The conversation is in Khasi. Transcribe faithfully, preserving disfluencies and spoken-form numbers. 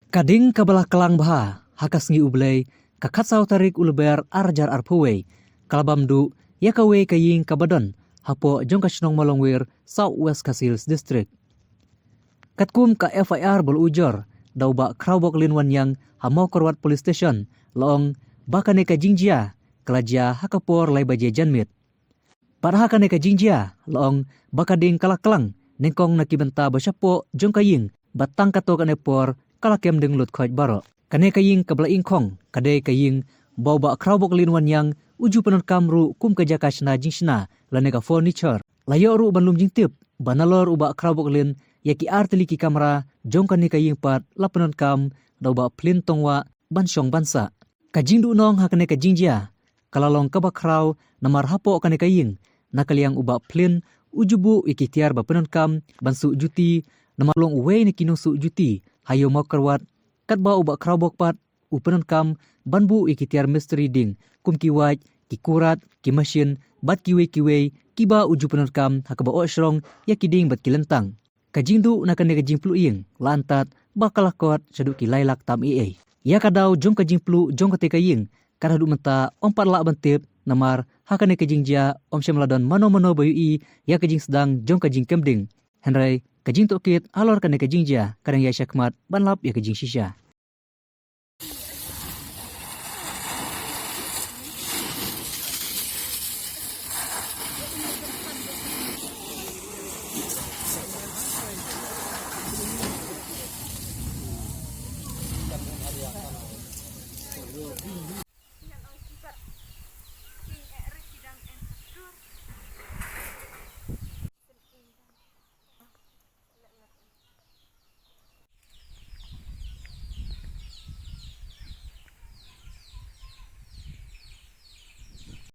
Ka ding kaba la klang bha ha ka sngi U Blei, ka khatsaw tarik u Lber ar hajar arphew wei, ka la bam duh ïa kawei ka ïing kaba don hapoh jong ka shnong Mawlongwir, South West Khasi Hills District. Katkum ka F I R ba la ujor da u Bah Khrawbok Lin Wanniang ha Mawkyrwat Police Station, la ong ba kane ka jingjia ka la jia ha ka por lai baje janmiet. Bad ha kane ka jingjia, la ong ba ka ding ka la klang nyngkong na ki bynta ba shapoh jong ka ïing, bad tang katto katne por ka la kem ding lut khoit baroh. Kane ka ïing kaba la ingkhong ka dei ka ïing ba u Bah Khrawbok Lin Wanniang u ju pyndonkam ruh kum ka jaka shna jingshna lane ka furniture. La ïoh ruh ban lum jingtip ba nalor u Bah Khrawbok Lin, ïa ki ar tylli ki kamra jong kane ka ïing pat la pyndonkam da u Bah Phlin Tongwah ban shong ban sah. Ka jingduhnong ha kane ka jingjia ka la long kaba khraw, namar hapoh kane ka ïing, na ka liang u Bah Phlin u ju buh ïa ki tiar ba pyndonkam ban suh juti, namar u long uwei na ki nongsuh juti ha ïew Mawkyrwat, katba u Bah Khrawbok pat u pyndonkam ban buh ïa ki tiar mistri ding, kum ki wait, ki kurat, ki mashin, bad kiwei kiwei kiba u ju pyndonkam ha kaba ohshrong ïa ki ding bad ki lyntang. Ka jingduh na kane ka jingpluh ïing la antad ba ka la kot shaduh ki lai lak tam eiei. Ïa ka daw jong ka jingpluh jong kata ka ïing, ka haduh mynta ym pat lah ban tip, namar ha kane ka jingjia ym shym la don mano mano ba ïohi ïa ka jingsdang jong ka jingkem ding. Hynrei ka jingtohkit halor kane ka jingjia ka dang ïaishah khmat ban lap ïa ka jingshisha.